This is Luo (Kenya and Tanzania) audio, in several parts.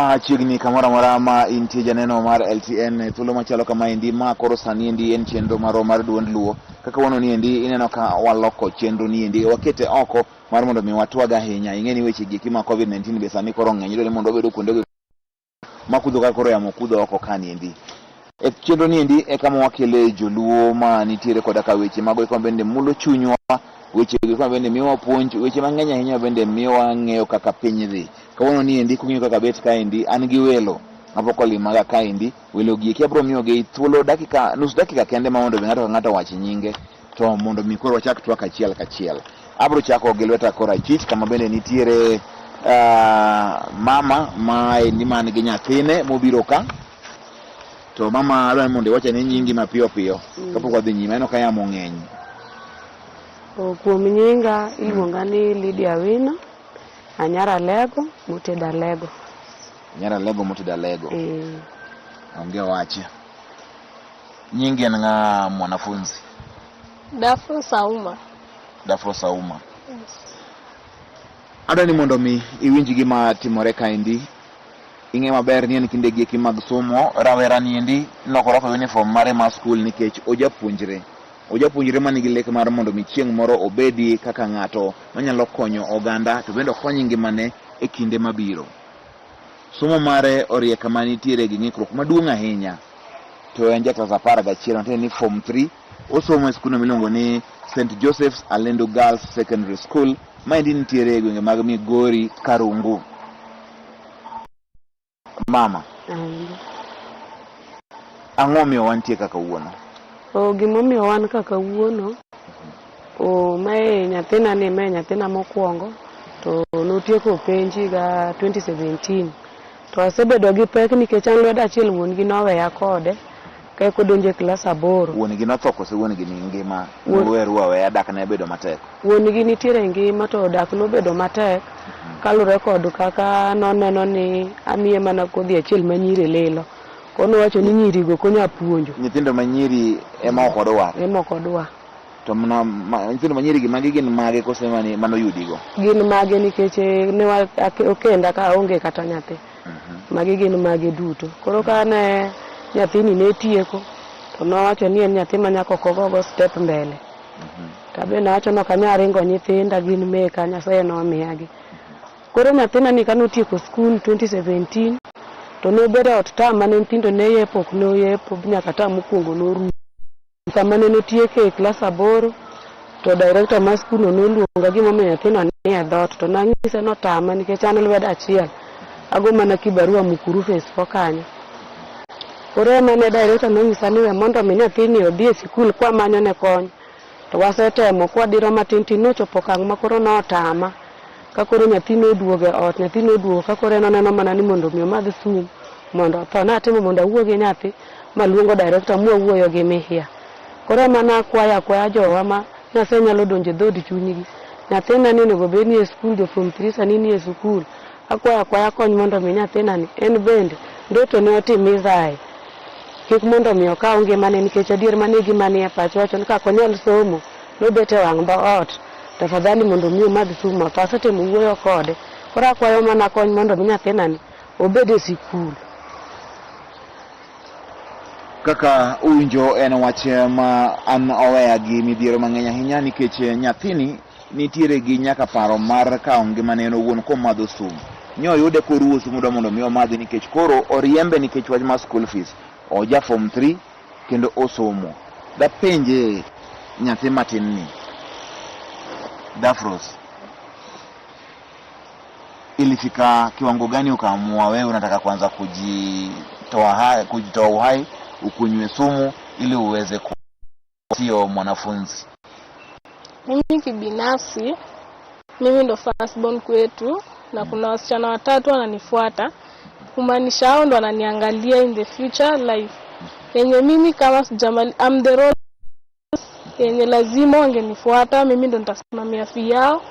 Machiegni kamoro amora ma intie janeno mar LTN e thuolo machalo kama endi ma koro sani endi en chenro marwa mar duond luo kaka wano ni endi ineno ka waloko chenro ni endi wakete oko mar mondo mi watwag ahinya ing'e ni weche gi eki ma COVID-19 be sani koro ng'eny iyudo ni mondo wabedo kuonde makudho ka koro yamo kudho oko ka niendi. E chenro niendi e kama wakele joluo ma nitiere koda ka weche mago eko bende mulo chunywa, weche go eko bende miyowa puonj, weche mang'eny ahinya bende miyowa ng'eyo kaka piny dhi. Kawuono niendi kung'iyo kaka bet kaendi, an gi welo mapok olimaga kaendi. Welo gi eki abiro miyogi thuolo dakika, nus dakika kende ma mondo mi ng'ato ka ng'ato owach nyinge to mondo mi koro wachak twak achiel kachiel. Abro chako gi lweta korachwich kama bende nitiere mama ma endi man gi nyathine mobiro ka. To mama adwa ni mondo iwach ane nyingi mapiyo piyo kapok wadhi nyime. Aneno ka yamo ng'eny. To kuom nyinga iluonga ni Lydia Wino, anyar Alego motedo Alego. Anyar Alego motedo Alego. Onge wach. Nyingi en ng'a mwanafunzi? Dafro Sauma. Dafro Sauma. Yes. Adwa ni mondo mi iwinj gima timore kaendi. Ing'e maber ni en kinde gi eki mag somo, rawera niendi nok orwako uniform mare mar skul nikech ojapuonjre. Ojapuonjre man gi lek mar mondo mi chieng' moro obedi kaka ng'ato manyalo konyo oganda to bende okony ngimane e kinde mabiro. Somo mare orie kama nitiere gi ng'ikruok maduong' ahinya. To en ja klas 11 matiende ni form 3 osomo e skundno miluongo ni St. Joseph's Alendo Girls Secondary School maendi nitiere e gwenge mag Migori Karungu. Mama, ang'o omiyo wantie kaka kawuono? O gimomiyo wan ka kawuono, o mae nyathina ni mae nyathina mokwongo to notieko penj higa 2017 to asebedo gi pek nikech an lwedo achiel wuon gi noweya kode ka eka odonjo e klas 8. Wuon gi notho kose wuon gi ni ngima? Noweru aweya dak ne bedo matek? Wuon gi nitiere ngima to dak nobedo matek kaluwore kod kaka noneno ni amiye mana kodhi achiel ma nyiri lilo. Koro nowacho ni nyirigo konya puonjo. Nyithindo ma nyiri ema ok odwar? Ema ok odwar. To nyithindo ma nyiri gi magi gin mage kose manoyudigo? Gin mage nikech ne okenda ka aonge kata nyathi. Magi gin mage duto. Koro ka ne nyathini ne tieko to nowacho ni en nyathi ma nyaka ok ogogo step mbele. To abe nawacho ni ok anyal ringo nyithinda gin meka Nyasaye nomiyagi. Koro nyathina ni kane otieko skul 2017 to nobedo e ot term mane nyithindo ne yepo ok noyepo nyaka term mokwongo norumo. Sama ne notieke e klas 8 to director mar skul no noluonga gimomiyo nyathino ni e dhoot to nanyise notama nikech an lwedo achiel ago mana kibarua Mukuru phase 4 kanyo. Koro ema ne director nonyisa ni we mondo mi nyathini odhi e sikul kwamanyo ne kony. To wasetemo kwadiro matin tin nochopo okang' ma koro notama. Ka koro nyathi noduogo e ot, nyathi noduogo ka koro en oneno mana ni mondo mi omadh sum mondo otho. Natimo mondo awuo gi nyathi maluongo director mwawuoyo gi mihia. Koro ema nakwayo akwaya jowa ma Nyasaye nyalo donjo e dhood chunygi. Nyathina ni onego bed ni e skul, jo form 3 sani ni e skul. Akwayo akwaya kony mondo mi nyathina ni en bende ndoto ne otim misae. Kik mondo mi okaw ngimane nikech adier mano e gima nie pache wacho ni ka ok onyal somo nobet e wang' dhoot. Tafadhali mondo mi omadh sum otho. Asetemo wuoyo kode. Koro akwayo mana kony mondo mi nyathina ni obed e sikul. Kaka uwinjo en wach ma an oweya gi midhiero mang'eny ahinya nikech nyathini nitiere gi nyaka paro mar kawo ngimane en owuon komadho sum. Nyo oyude koruwo sum odwa mondo mi omadhi nikech koro oriembe nikech wach mar school fees. Oja form 3 kendo osomo. Dapenje nyathi matin ni, Dafros, ilifika kiwango gani ukaamua wewe unataka kuanza kujitoa uhai ukunywe sumu ili uweze kuwa sio mwanafunzi? Mimi kibinafsi, mimi ndo first born kwetu na kuna wasichana watatu wananifuata, kumaanisha hao ndo wananiangalia in the future life. Yenye mimi kama sijamali, I'm the role yenye lazima wangenifuata, mimi ndo nitasimamia fee yao.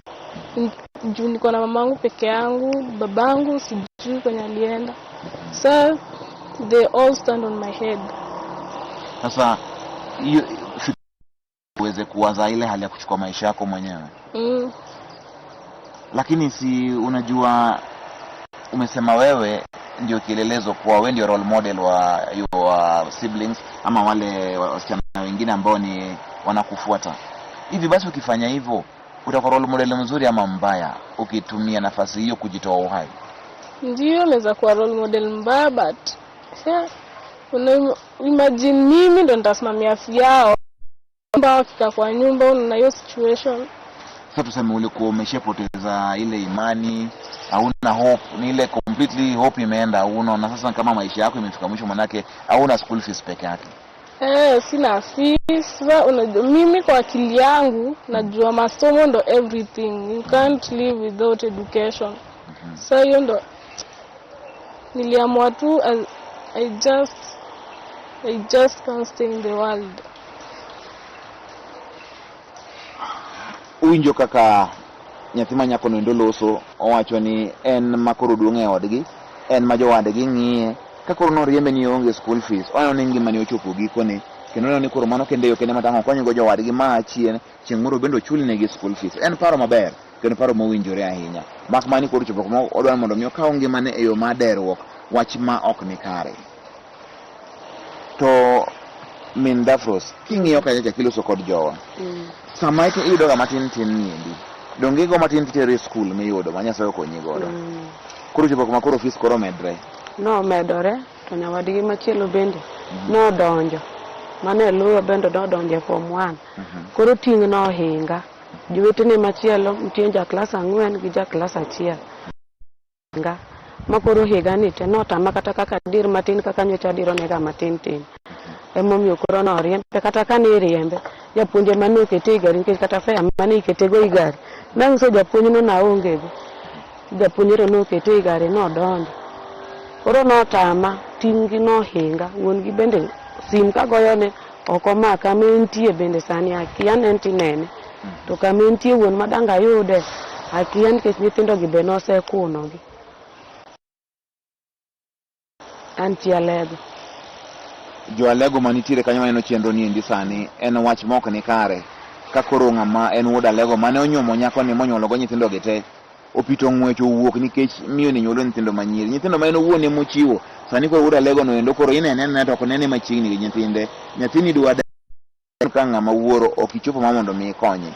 Juu niko na mamangu peke yangu, babangu sijui kwenye alienda. So they all stand on my head. Sasa hiyo uweze kuwaza ile hali ya kuchukua maisha yako mwenyewe. Lakini si unajua umesema wewe ndio kielelezo kwa wewe, ndio role model wa your siblings ama wale wasichana wengine ambao ni wanakufuata. Hivi basi ukifanya hivyo utakuwa role model mzuri ama mbaya, ukitumia nafasi hiyo kujitoa uhai? Ndio naweza kuwa role model mbaya, but yeah, una imagine mimi ndo nitasimamia afya yao ambao wakika kwa nyumba na hiyo situation. Sasa tuseme ulikuwa umeshapoteza ile imani, hauna hope, ni ile completely hope imeenda, hauna, na sasa kama maisha yako imefika mwisho, manake hauna school fees peke yake. Eh, sina fees. Sasa unajua mimi kwa akili yangu najua masomo ndo everything. You can't live without education. Sasa hiyo ndo niliamua tu I just can't stay in the world. Uwinjo kaka nyathi ma nyakono endo loso, owacho ni en ma koro duong' e odgi, en ma jowadgi ng'iye, ka koro noriembe ni oonge school fees, oneno ni ngimane ochopo gikone, kendo oneno ni koro mano kende yo kende ma tang' okonygo jowadgi ma achien, chieng' moro bende ochulnegi school fees. En paro maber, kendo paro mowinjore ahinya. Mak mana ni koro ochopo kuma odwaro mondo mi okaw ngimane e yo mar derruok, wach ma ok ni kare. To min Dafros, king'iyo kacha cha kiloso kod jowa, sama iyudoga matin tin niendi, donge igo matin titero e skul miyudo ma Nyasaye okonyi godo. Koro ochopo kuma koro fees koro medre. Nomedore to nyawadgi machielo bende nodonjo mane luwo bende nodonjo e form 1. Koro ting' nohinga. Jowetene machielo nitie ja klas 4 gi ja klas 1. Nga ma koro higani te notama kata kaka dir matin kaka nyocha adironega matin tin. Emomiyo koro noriembe kata kane iriembe japuonj ema nokete e gari nikech kata fare mane iketego e gari nang'iso japuonjno naongego. Japuonjno nokete e gari nodonjo. Koro notama ting' gi nohinga wuon gi bende sim kagoyone ok omaka kama entie bende sani akia ne en tinene. To kama entie wuon ma dang' ayude akia nikech nyithindo gi be nosekunogi. An chi Alego. Jo Alego manitiere kanyo maneno chenro ni endi sani en wach mok ni kare. Ka koro ng'ama en wuod Alego mane onyuomo nyakoni monyuologo nyithindo gi te opito ng'wech owuok nikech miyo ni nyuolo nyithindo manyiri. Nyithindo ma en owuon ema ochiwo. Sani koro wuod Alego no endo koro inene anena to ok nene machiegni gi nyithinde. Nyathini dwa ka ng'ama wuoro ok ichopo ma mondo mi ikonye.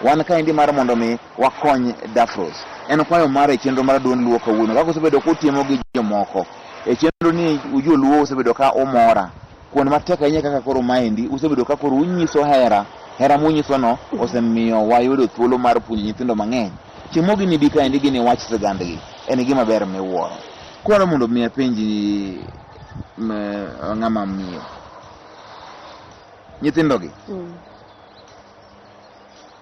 Wan kaendi mar mondo mi wakony Dafros. En kwayo mare e chenro mar duond Luo kawuono kaka osebedo kutimo gi jomoko. E chenro ni joluo osebedo ka umora. Kuond matek ahinya kaka koro maendi usebedo ka koro unyiso hera. Hera munyiso no osemiyo wayudo thuolo mar puonjo nyithindo mang'eny. Chieng' moro ginibi kaendi giniwach sigandgi. En gima ber miwuoro. Koro mondo mi apenji ng'ama miyo. Nyithindogi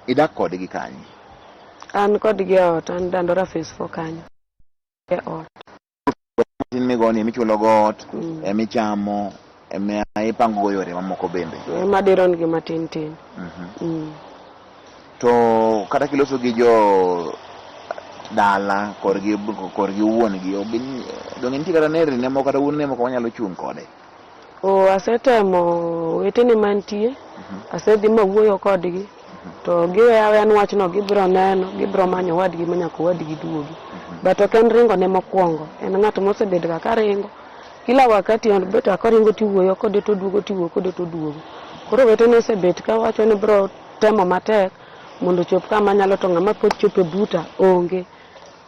idak kodgi kanye? An kodgi e ot, an Dandora phase 4 kanyo. E ot. Matin migoni emichulo go ot, emichamo, ema ipango go yore mamoko bende. Ema adiron gi matin tin. To kata kiloso gi jo dala korgi korgi wuon gi donge nitie kata nerni ne moko kata wuon ne moko manyalo chung' kode. O asetemo wetene mantie, asedhi mawuoyo kodgi, to giweya aweya ni wachno gibiro neno, gibiro manyo owadgi ma nyaka owadgi duogi. But ok en ringo ne mokwongo, en ng'at mosebedo ga karingo. Kila wakati obet ga koringo tiwuoyo kode toduogo tiwuoyo kode toduogo. Koro wetene osebet kawacho ni biro temo matek mondo ochop kama nyalo to ng'ama pod chopo e buta onge.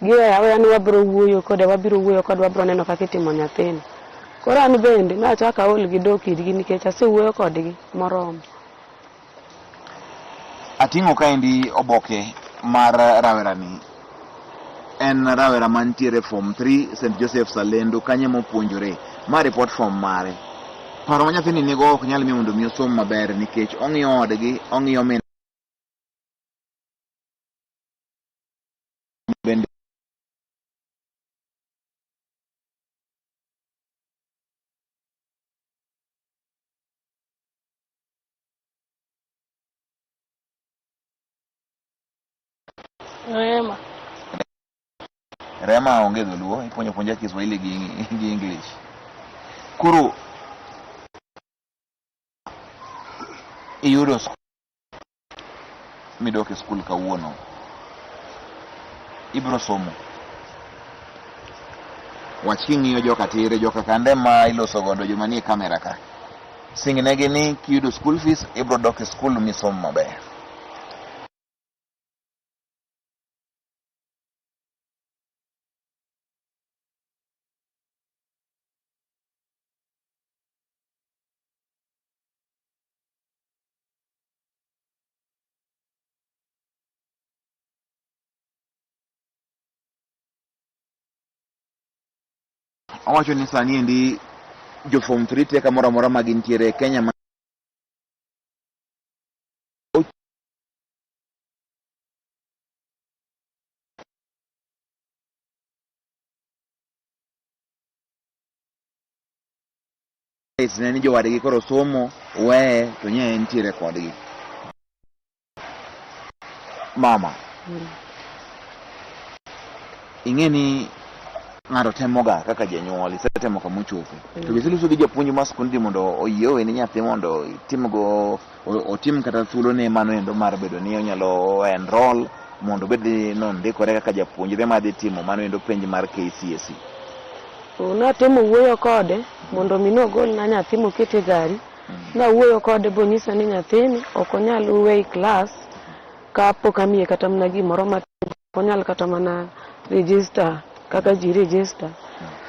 Giweya aweya ni wabiro wuoyo kode, wabiro wuoyo kode, wabiro neno kaka itimo nyathini. Koro an bende nachako aol gi dok irgi nikech asewuoyo kodgi moromo. Ating'o kaendi oboke mar rawerani. En rawera mantiere form 3 St. Joseph Salendo kanye mopuonjore. Ma report form mare. Paro ma nyathini nigo ok nyal miyo mondo mi osom maber nikech ong'iyo odgi, ong'iyo min bende Rema. Rema onge dholuo, ipuonjo puonja Kiswahili gi English. Koro iyudo midok e skul kawuono, ibiro somo. Wach king'iyo joka tir, joka kande ma iloso godo joma nie kamera ka. Singnegi ni kiyudo school fees, ibro dok e skul misom maber. Owacho ni sani endi jo form 3 te kamoro amora ma gintiere e Kenya ma ne ni jowadgi koro somo weye to nye entiere kodgi. Mama, ing'e ni ng'ato temoga kaka janyuol, isetemo kama ochope. To be iseloso gi japuonj mar skund mondo oyie oweni nyathi mondo itimgo otim kata thuolone mano endo mar bedo ni onyalo enroll mondo obed ni nondikore kaka japuonjre madhi timo mano endo penj mar KCSE. Natemo wuoyo kode mondo mi nogolna nyathi moket e gari. Nawuoyo kode bonyisa ni nyathini ok onyal weyi klas kapok amiye kata mana gimoro matin, ok onyal kata mana register kaka ji register,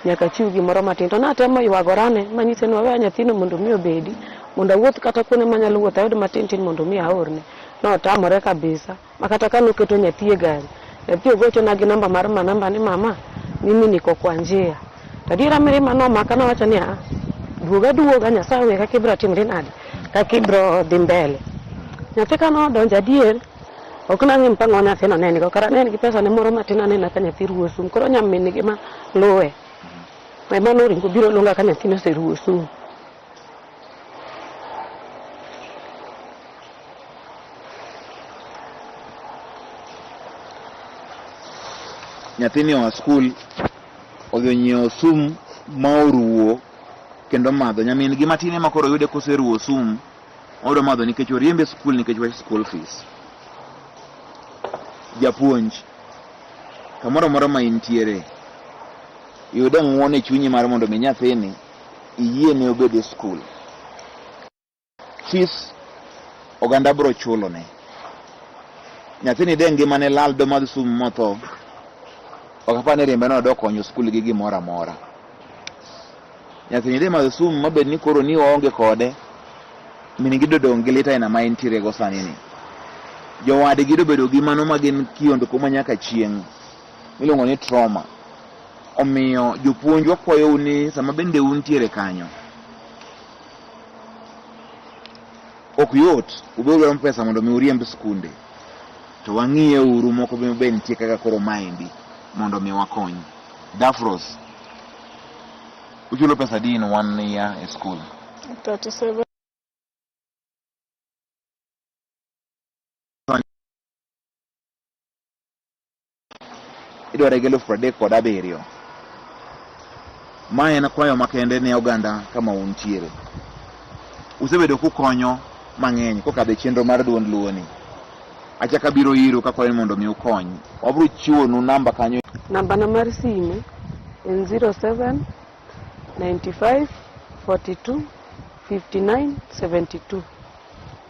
nyaka achiw gimoro matin. To natemo ywagorane manyise ni waweya nyathino mondo mi obedi, mondo awuoth kata kuonde manyalo wuotho ayud matin tin mondo mi aorne. Notamore kabisa ma kata ka noketo nyathi e gari, nyathi ogochona gi namba mar ma namba ni mama, mimi niko kwa njia. To adiera mirima nomaka nawacho ni a duoga duoga Nyasaye ong'e kaka ibiro timri nade, kaka ibiro dhi mbele. Nyathi ka nodonjo adier, ok nang'e mpango nyathino ne nigo, kara ne en gi pesa ne moro matin anena ka nyathi ruwo sum, koro nyamin gi ma luwe. Ema noringo biro luonga ka nyathino oseruwo sum. Nyathini oa skul odhi onyiewo sum ma oruwo kendo madho. Nyamin gi matin ema koro yude koseruwo sum odwa madho nikech oriembe skul nikech wach school fees. Japuonj, kamoro amora ma intiere, yude ng'uono e chunyi mar mondo mi nyathini iyiene obed e skul. Fees oganda bro chulo ne. Nyathini de ngimane lal domadh sum motho. Ok apar ni riembe no dokonyo skul gi gimoro amora. Nyathini de madho sum mabed ni koro ni waonge kode, min gi dodong' gi lit aina ma entiere go sani ni. Jowadgi dobedo gi mano ma gin kiondko ma nyaka chieng' miluongo ni trauma. Omiyo jopuonj wakwayou ni sama bende untiere kanyo, ok yot ube udwaro pesa mondo mi uriemb skunde to wang'iye uru moko be nitie kaka koro maendi mondo mi wakony. Dafros, uchulo pesa adi in one year e school? 37. Idware gi 37,000. Ma en kwayo makende ne oganda kama untiere. Usebedo kukonyo mang'eny kokadho e chenro mar duond Luo ni. Achako abiro iru kakwayo ni mondo mi ukony. Wabiro chiwonu namba kanyo. Nambana mar sime en 07 95 42 59 72.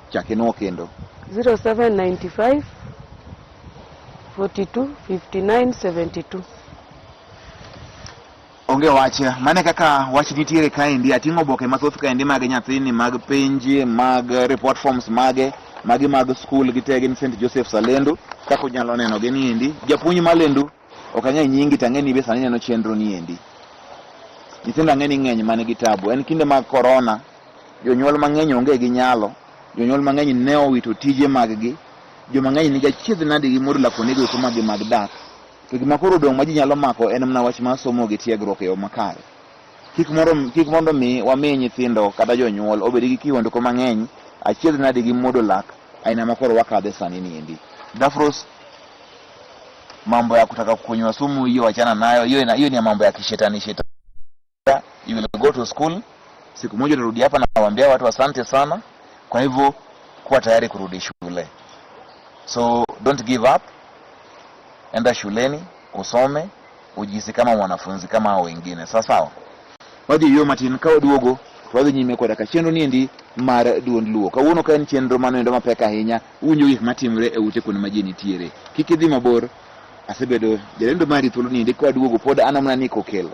Chak inwo kendo. 07 95 42 59 72. Onge wach. Mane kaka wach nitiere kaendi. Ating'o oboke mathoth kaendi mag nyathini, mag penj, mag report forms mage, magi mag skul gite gin St. Joseph Salendu. Kaka unyalo neno gi niendi. Japuonj malendu, ok ang'e nyingi to ang'e ni be sani neno chenro niendi. Nyithindo ang'e ni ng'eny man gi tabu. En kinde mag corona, jonyuol mang'eny onge gi nyalo, jonyuol mang'eny ne owito tije maggi, joma ng'eny nigi achiedh nadi gi mor lako nego eko maggi mag dak. To gima koro odong' ma ji nyalo mako en mana wach mar somo gi tiegruok e yo makare. Kik moro, kik mondo mi wami nyithindo kata jonyuol obed gi kihondko mang'eny achiedh nadi gi muodo lak aina ma koro wakadhe sani niendi. Dafros, mambo ya kutaka kunywa sumu hiyo wachana nayo, hiyo hiyo ni ya mambo ya kishetani shetani. You will go to school, siku moja utarudi hapa na waambia watu asante sana. Kwa hivyo kuwa tayari kurudi shule, so don't give up, enda shuleni usome. Ujihisi kama mwanafunzi kama hao wengine. Sawa sawa. Wadhi yo matin ka waduogo to wadhi nyime koda ka chenro niendi mar duond Luo. Kawuono ka en chenro mano endo mapek ahinya, uwinjo gik matimre e ute kuonde ma ji nitiere. Kik idhi mabor, asebedo jalendo mari thuolo niendi ka waduogo pod an amna ni kokelo.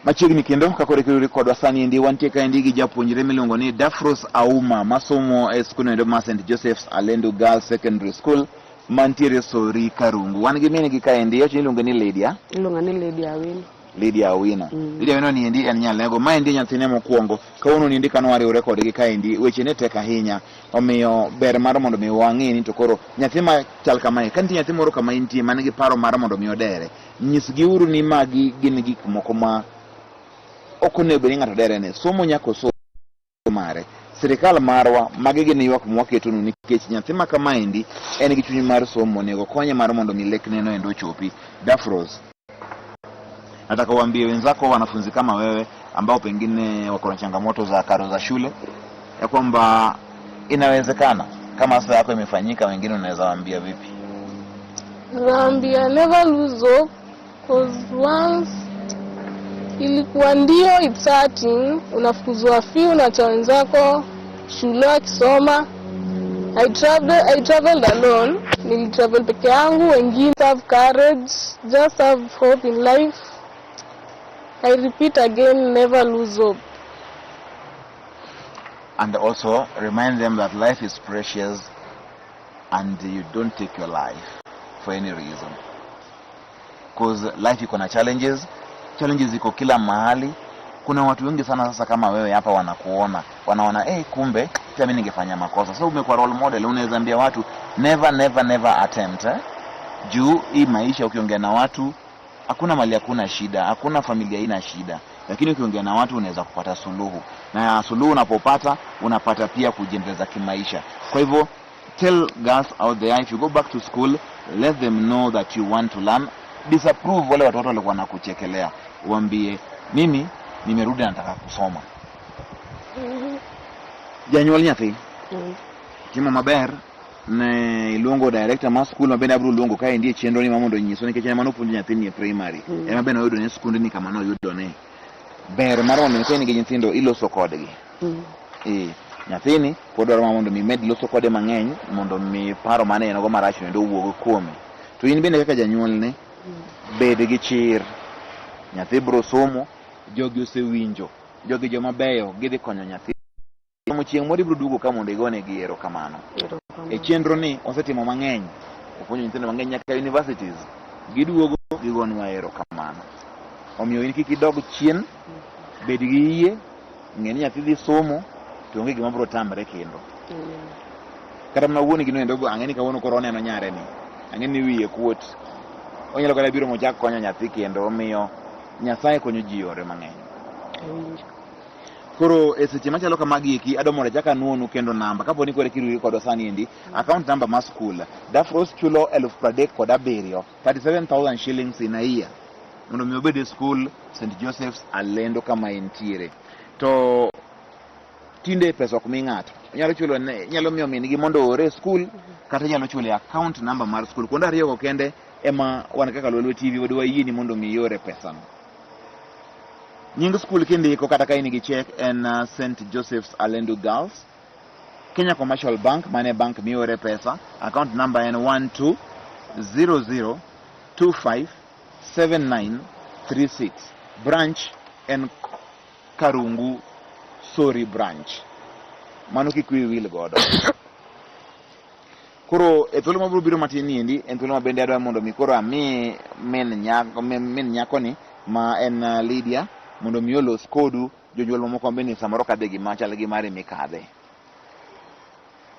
Machiegni kendo ka koro ikiruri kodwa sani endi wantie kaendi gi japuonjre miluongo ni Dafros Auma masomo e skul endo mar St Joseph's Alendo Girls Secondary School mantiere Sori Karungu. Wan gi min gi kaendi, wacho ni iluonge ni Lydia. Iluonga ni Lydia Awino. Lydia Awino. Lydia Awino ni endi en nyalego. Ma endi nyathine mokwongo. Kawuono ni endi kane wariwre kodgi kaendi, weche ne tek ahinya. Omiyo ber mar mondo mi wang'e ni to koro nyathi ma chal kamae, ka nitie nyathi moro kama intie man gi paro mar mondo mi odere, nyisgiuru ni magi gin gik moko ma ok onego bed ni ng'ato dere ne. Somo nyaka osom mare. Sirikal marwa, magi gin ywak mwaketonu nikech nyathi ma kamaendi en gi chuny mar somo, onego konye mar mondo mi lekne no endo ochopi. Dafros, nataka uambie wenzako wanafunzi kama wewe ambao pengine wako na changamoto za karo za shule ya kwamba inawezekana. Kama sasa yako imefanyika, wengine unaweza waambia vipi? Naambia never lose hope cause once ilikuwa ndio it's hurting, unafukuzwa fee, unaacha wenzako shule wakisoma. I traveled alone, nilitravel peke yangu, wengine have courage, just have hope in life. I repeat again, never lose hope. And also remind them that life is precious and you don't take your life for any reason. Because life iko na challenges, challenges iko kila mahali. Kuna watu wengi sana sasa kama wewe hapa wanakuona, wanaona eh, kumbe pia mimi ningefanya makosa. So umekuwa role model, unaweza ambia watu never never never attempt eh? Juu hii maisha ukiongea na watu hakuna mali, hakuna shida, hakuna familia ina shida, lakini ukiongea na watu unaweza kupata suluhu, na suluhu unapopata unapata pia kujiendeleza kimaisha. Kwa hivyo tell girls out there, if you go back to school let them know that you want to learn. Disapprove wale watoto walikuwa wanakuchekelea, waambie mimi nimerudi nataka kusoma. Janyuol nyathi timo maber ne iluongo director mar skul ma bende abiro luongo kaendi e chenro ni ma mondo onyiswa nikech en ema nopuonjo nyathini e primary. Ema bende noyudo ne skundni kama noyudo ne ber mar mondo ka in gi nyithindo iloso kodgi. Nyathini pod dwaro mondo mi med loso kode mang'eny mondo mi paro mane en go marach no owuog kuome. To in bende kaka janyuolne bed gi chir. Nyathi biro somo, jogi osewinjo, jogi joma beyo gidhi konyo nyathi. Somo chieng' moro ibiro duogo ka mondo igonegi erokamano. E chenro ni osetimo mang'eny, opuonjo nyithindo mang'eny nyaka universities, giduogo gigonwa erokamano. Omiyo in kik idog chien, bed gi yie, ng'e ni nyathi dhi somo to onge gima biro tamre kendo. Kata mana wuon gi noendo ang'e ni kawuono koro oneno nyare ni, ang'e ni wiye kuot. Onyalo kata biro mochak konyo nyathi kendo, omiyo Nyasaye konyo ji yore mang'eny. Koro e seche machalo kamagi eki adwa mondo achak anuonu kendo namba kapo ni koro kiruri kodwa sani endi account number mar skul Dafros chulo 37,000 37,000 shillings in a year mondo mi obed e skul St Joseph's Alendo kama entiere to tinde pesa ok mi ng'ato inyalo chulo ne inyalo miyo min gi mondo oore e skul kata inyalo chulo e account number mar skul kuonde ariyo go kende ema wan kaka Lolwe TV wadwa yieni mondo mi iore pesano. Nying skul kindiko kata ka in gi check en St Joseph's Alendo Girls, Kenya Commercial Bank, mane bank miore pesa, account number en 1200257936, branch en Karungu Sori branch. Mano kik wiyi wil godo. Koro e thuolo mabiro biro matin ni endi en thuolo ma bende adwa mondo mi koro ami min nyako min nyakoni ma en Lydia mondo mi olos kodu jonyuol mamoko ma bende samoro kadhe gima chal gi mari mikadhe.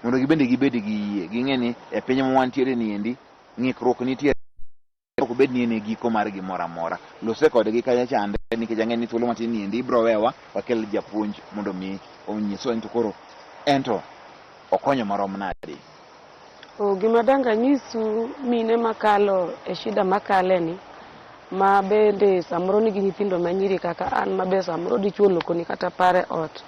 Mondo gibende gibed gi yie, ging'e ni e piny ma wantiere ni endi ng'ikruok nitie ok obed ni en e giko mar gimoro amora. Lose kodgi kacha chande nikech ang'e ni thuolo matin ni endi ibro wewa wakel japuonj mondo mi onyiswa ni to koro ento okonyo marom nade. O, gima dang' anyisu mine makalo e shida makale ni ma bende samoro nigi nyithindo manyiri kaka an ma be samoro dichuo olokoni kata pare ot.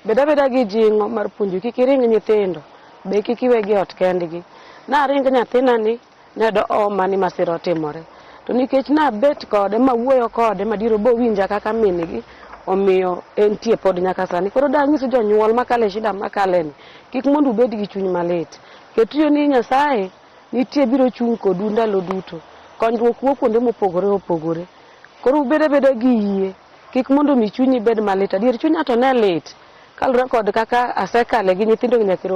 Bed abeda gi jing'o mar puonjo kik iring nyithindo be kik iwegi e ot kendgi. Naring nyathina ni ne do oma ni masira otimore. To nikech nabet kode mawuoyo kode madier bowinja kaka min gi omiyo entie pod nyaka sani. Koro danyisu jonyuol makale shida makale ni kik mondo ubed gi chuny malit. Ketrio ni Nyasaye nitie biro chung' kodu ndalo duto. Konyruok wuok kuonde mopogore opogore. Koro ubed abeda gi yie. Kik mondo mi chunyi bed malit. Adier chunya to ne lit. Kaluwore kod kaka asekale gi nyithindo nyaka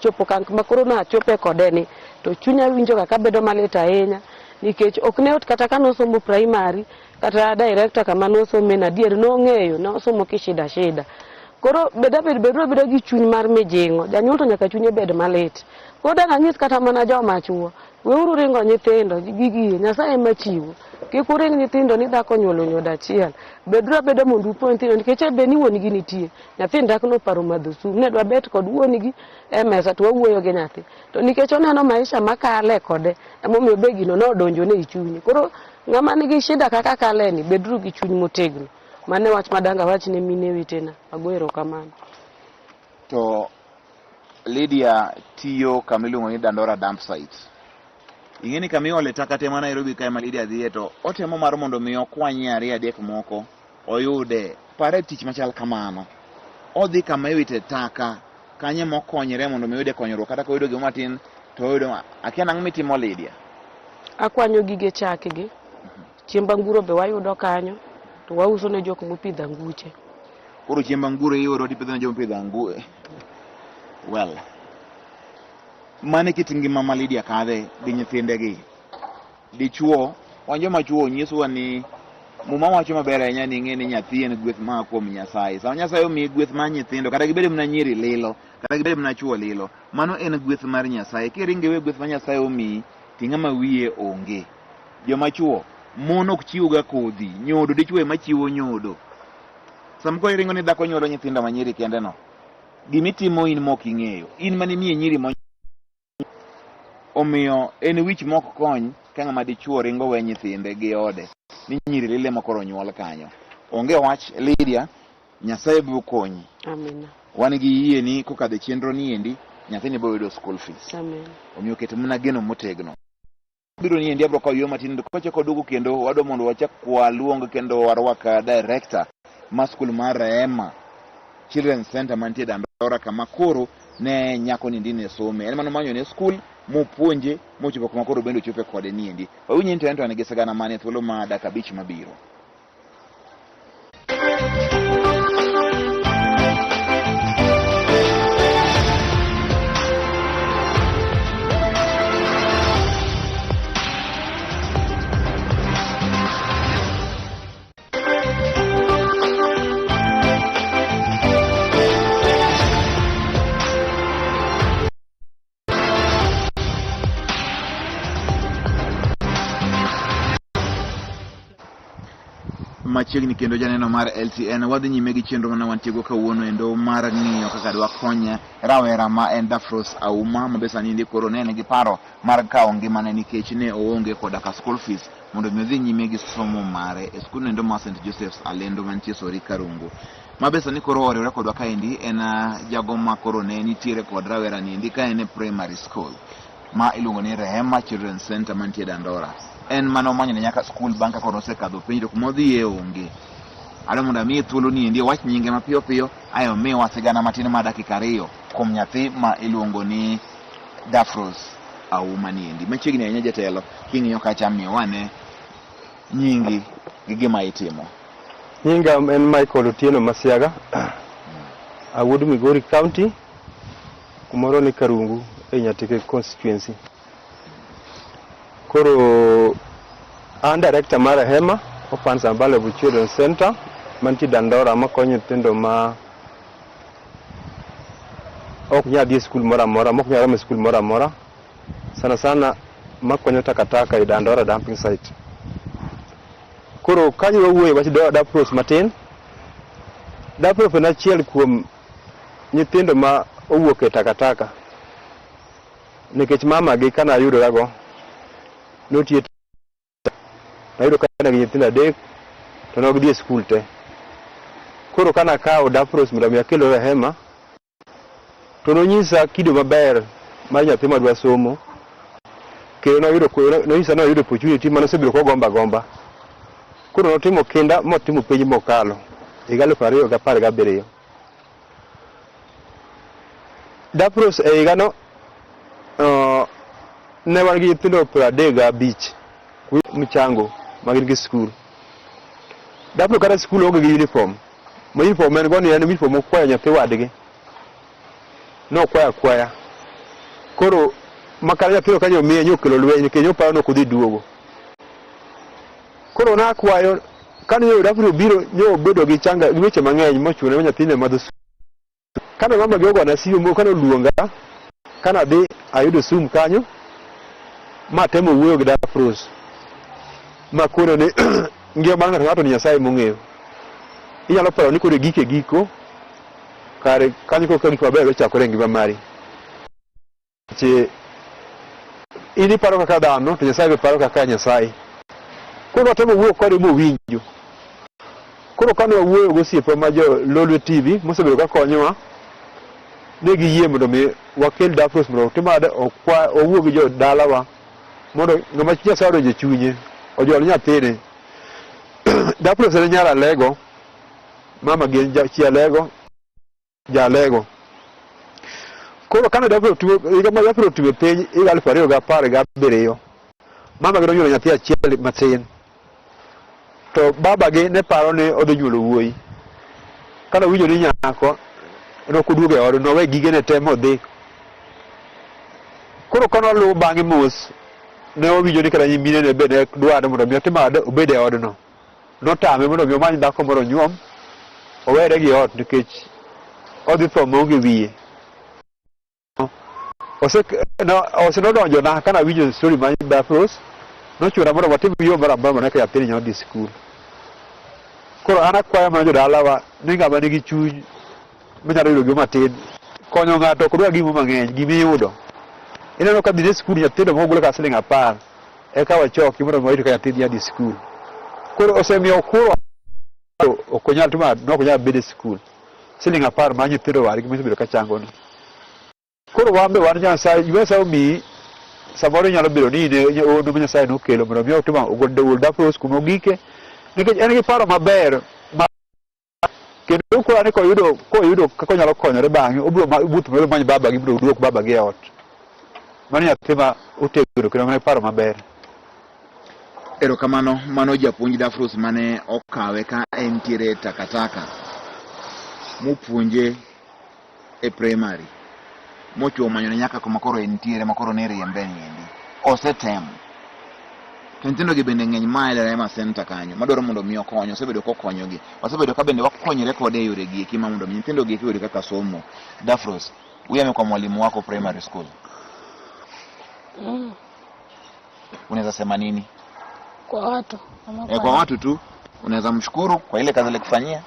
chopo okang' ma koro nachope kode ni to chunya winjo ga kabedo malit ahinya nikech ok ne yot kata ka nosomo primary kata director kama nosome no adier nong'eyo nosomo kishida shida. Koro bed abed beduru abeda gi chuny mar mijing'o. Janyuol to nyaka chunye bed malit. Koro dang' anyis kata mana joma chuo, weuru ringo nyithindo gi gi Nyasaye ema chiwo. Kik uring nyithindo ni dhako onyuolo nyodo achiel. Beduru abeda mondo upuonj nyithindo nikech e be ni wuon gi nitie. Nyathi ndak noparo madho sum. Ne dwa bet kod wuon gi e mesa to wawuoyo gi nyathi. To nikech oneno maisha makale kode, emomiyo be gino nodonjone e chunye. Koro ng'ama nigi shida kaka kale ni, beduru gi chuny motegno. Mano e wach ma dang' awach ne mine wetena. Ago erokamano. To Lydia tiyo kama iluongo ni Dandora dump site. Ing'e ni kama iole taka te ma Nairobi kae ma Lydia dhiye to otemo mar mondo mi okwanyie ariyo adek moko oyude. Pare tich machal kamano. Odhi kama iwite taka, kanyo ema okonyre mondo mi oyude konyruok kata koyudo gima matin to oyudo akia nang'o mitimo Lydia. Akwanyo gige chak gi, chiemb anguro be wayudo kanyo, to wauso ne jok mopidho anguche. Koro chiemb anguro iyudo tipidho ne joma opidho angue. Well, mano e kit ngima ma Lydia kadhe gi nyithinde gi. Dichuo, wan joma chuo nyisowa ni Muma wacho maber ahinya ni ing'e ni nyathi en gweth maa kuom Nyasaye. Sama Nyasaye omiyi gweth mar nyithindo, kata gibed mana nyiri lilo, kata gibed mana chuo lilo, mano en gweth mar Nyasaye. Kiringo iwe gweth ma Nyasaye omiyi, to ing'ama wiye onge. Joma chuo, mon ok chiwga kodhi, nyodo dichuo ema chiwo nyodo. Sama koro iringo ni dhako nyuolo nyithindo ma nyiri kende no, gimitimo in mok ing'eyo. In mane imiye nyiri mo Omiyo en wich mok kony ka ng'ama dichuo ringo we nyithinde gi ode ni nyiri lile ma koro onyuol kanyo. Onge wach Lydia, Nyasaye biro konyi. Amina. Wan gi yie ni kokadho e chenro ni endi, nyathini biro yudo school fees. Amen. Omiyo ket mana geno motegno. Biro ni endi abiro kawo yo matin to kochako duogo kendo wadwa mondo wachak waluong kendo warwak director ma skul mar Rehema Children's Center mantie Dandora kama koro ne nyako ni ne some. En mano manyo ne skul mopuonje mochopo kuma koro bende ochope kode ni endi. Wawinj ni to en to en gi sigana mane thuolo ma dakika abich mabiro. Machiegni kendo janeno mar LTN wadhi nyime gi chenro mana wantiego kawuono endo mar ng'iyo kaka dwakony rawera ma en Dafros Auma ma be sani endi koro ne en gi paro mar kawo ngimane nikech ne oonge koda ka school fees mondo mi odhi nyime gi somo mare e skul endo mar St Joseph's Alendo mantie Sori Karungu. Ma be sani koro oriwore kodwa kaendi en jago ma koro ne nitiere kod rawera ni endi ka en e primary school ma iluongo ni Rehema Children's Center mantie Dandora. En mane omanyone nyaka skul bang' ka koro osekadho penj to kuma odhiye onge. Adwa mondo amiye thuolo ni endi owach nyinge mapiyo piyo ae omiwa sigana matin ma dakika ariyo kuom nyathi ma iluongo ni Dafros Auma ni endi. Machiegni ahinya jatelo king'iyo kacha miwa ane nyingi gi gima itimo. Nyinga en Michael Otieno Masiaga, awuod Migori County, kumoro ni Karungu e Nyatike constituency. Koro an director mar Rehema Orphans and Vulnerable Children Center mantie Dandora makonyo nyithindo ma ok nyal dhi e skul moro amora, mok nyal romo e skul moro amora, sana sana makonyo takataka e Dandora dumping site. Koro kanyo wawuoye wach Dapros matin. Dapros en achiel kuom nyithindo ma owuok e takataka. Nikech mama gi kana ayudorago notiyo nayudo ka en gi nyithindo adek to ne gidhi e skul te. Koro kana akawo Dapros mondo mi akel Rehema to nonyisa kido maber mar nyathi madwa somo kendo noyudo nonyisa ni oyudo opportunity mane osebedo kogombo agomba. Koro notimo kinda motimo penj mokalo higa 2017. Dapros e higano ne wan gi nyithindo 35 michango ma gin gi skul. Dapro kata skul onge gi uniform. Ma uniform en go ni en uniform mokwayo nyathi wadgi. Nokwayo akwaya. Koro makata nyathino kanyo omiye nyo okelo lweny nikech noparo ni ok odhi duogo. Koro nakwayo kane nyo Dapro obiro nyo obedo gi changa gi weche mang'eny mochune ma nyathine madho Kane mama gi ogona simu kane oluonga kane adhi ayudo sum kanyo matemo wuoyo gi Dafros makone ni ngima mar ng'ato ng'ato ni Nyasaye mong'eyo. Inyalo paro ni koro gik e giko kare kanyo koro ka gik mabeyo ochakore e ngima mari. Che in iparo kaka dhano to Nyasaye be paro kaka Nyasaye. Koro watemo wuoyo kode mowinjo. Koro kane wawuoyo gosiepa ma jo Lolwe TV mosebedo ka konyowa, ne giyie mondo mi wakel Dafros mondo otim okwa owuo gi jo dalawa mondo ng'ama Nyasaye odonjo e chunye ojol nyathine. Dafros en nyar Alego, mama gi en chi Alego. Jalego. Koro kane Dafro otimo higa ma Dafro otimo penj higa 2017, mama gi nonyuolo nyathi achiel matin. To baba gi ne paro ni odhi nyuolo wuoyi. Kane owinjo ni nyako, nok oduogo e ode, nowe gigene te modhi. Koro kane oluwo bang'e mos, ne owinjo ni kata nyiminene be ne dwaro mondo mi otim obed e odno. Notame mondo mi omany dhako moro onyuom, owere gi ot nikech odhi tho maonge wiye. Ose no, ose nodonjona kana awinjo story mar Dafros, nochuna mondo watim yo moro amora mondo eka nyathini nyalo dhi sikul. Koro an akwayo mana jodalawa ni ng'ama nigi chuny manyalo yudo gima matin, konyo ng'ato ok dwa gimo mang'eny, gimiyudo. Ineno ka dhi e sikul nyithindo moko golo ka siling 10 eka wachoki mondo wayud ka nyathi dhi sikul. Koro osemiyo kuro ok onyal timo nok onyal bedo e sikul. Siling 10 mar nyithindo wadgi mosebedo ka chango ni. Koro wan be wan Nyasaye, gima Nyasaye omiyi samoro inyalo bedo ni in e ondo ma Nyasaye nokelo mondo mi otim ogol Dafros kuma ogike nikech en gi paro maber ma kendo okwayo ni koyudo koyudo kaka onyalo konyore bang'e obiro wuotho mondo omany babagi mondo oduok babagi e ot. Mano nyathi ma otegno kendo mano paro maber. Erokamano, mano japuonj Dafros mane okawe ka entiere takataka mopuonje e primary mochwo omanyone nyaka kuma koro entiere ma koro ne riembe niendi. Osetemo. To nyithindo gi bende ng'eny ma e Rehema Center kanyo madwaro mondo mi okony, osebedo kokonyogi. Wasebedo ka bende wakonyre kode e yore gi eki ma mondo mi nyithindo gi eki oyud kaka somo. Dafros, huyu amekuwa mwalimu wako primary school. Unaweza sema nini? Kwa watu ama E, kwa watu tu unaweza mshukuru kwa ile kazi alikufanyia.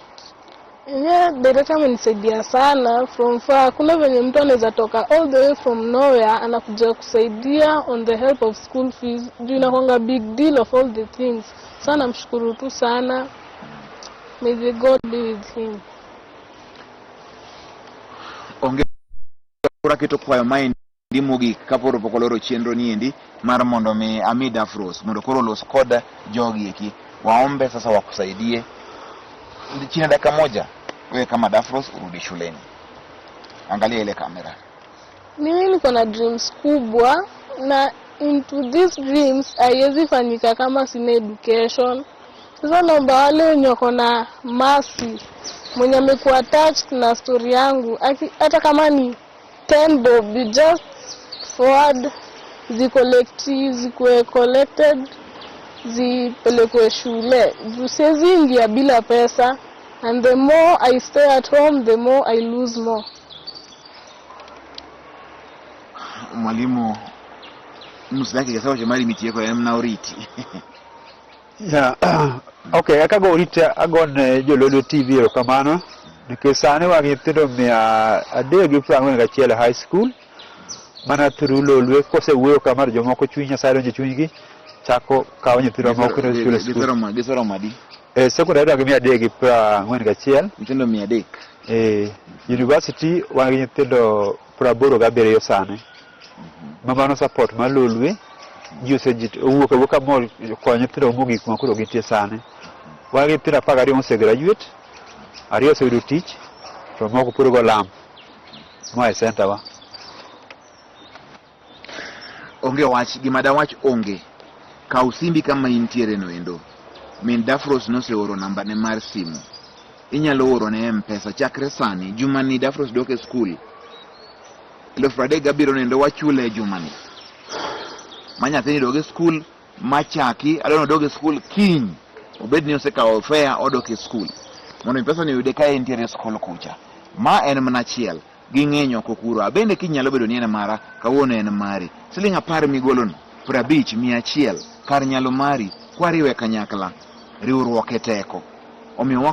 Yenyewe director amenisaidia sana from far. Kuna venye mtu anaweza toka all the way from nowhere anakuja kusaidia on the help of school fees. Juu inakwanga big deal of all the things. Sana namshukuru tu sana. May the God be with him. Onge kura keto kwayo maendi mogik kaporo pok oloro chenro niendi mar mondo mi ami Dafros mondo koro olos kod jogi eki waombe sasa wakusaidie chini ya dakika moja wewe kama Dafros urudi shuleni angalia ile kamera Mimi niko na dreams kubwa na into these dreams haiwezi fanyika kama sina education. Sasa naomba wale wenye wako na mercy, mwenye amekuwa attached na story yangu, hata kama ni 10 bob, you just forward zicollect, zikuwe collected zipelekwe shule. Juu siwezi ingia bila pesa, and the more I stay at home the more I lose more. Mwalimu nus dakika sawacho mari mitieko en mana oriti. Ya, Ok, kaka go orite agone jololwe TV erokamano nikech sani wan gi nyithindo 341 e high school mana through Lolwe kosewuoyo kama to jomoko chuny Nyasaye donjo e chunygi chako kawo nyithindo moko kendo chulo e skul. Giseromo giseromo adi? E secondary wan gi 341. Nyithindo 300. E university wan gi nyithindo 87 sani. Ma mano support mar Lolwe ji osejit owuok awuoka mol konyo nyithindo mogik ma koro gintie sani. Wan gi nyithindo 12 mose graduate, ariyo oseyudo tich, to moko pod go lam moa e center wa. Onge wach, gima dawach onge. Kaw simbi kama intiere no endo. Min Dafros noseoro namba ne mar simu. Inyalo oro ne M-Pesa chakre sani. Jumani Dafros dok e skul. 37,000 nendo wachule e jumani. Ma nyathini dog e skul, machaki, adwa ni odog e skul kiny. Obed ni osekawo fare odok e skul. Mondo mi pesa ni oyude ka entiere e skul kucha. Ma en mana achiel. Ging'eny oko kuro. Abende kiny nyalo bedo ni en mara, kawuono en mari. Siling 10 migolono, 50, 100, kar nyalo mari, kwariwe kanyakla, riwruok e teko. Omiyo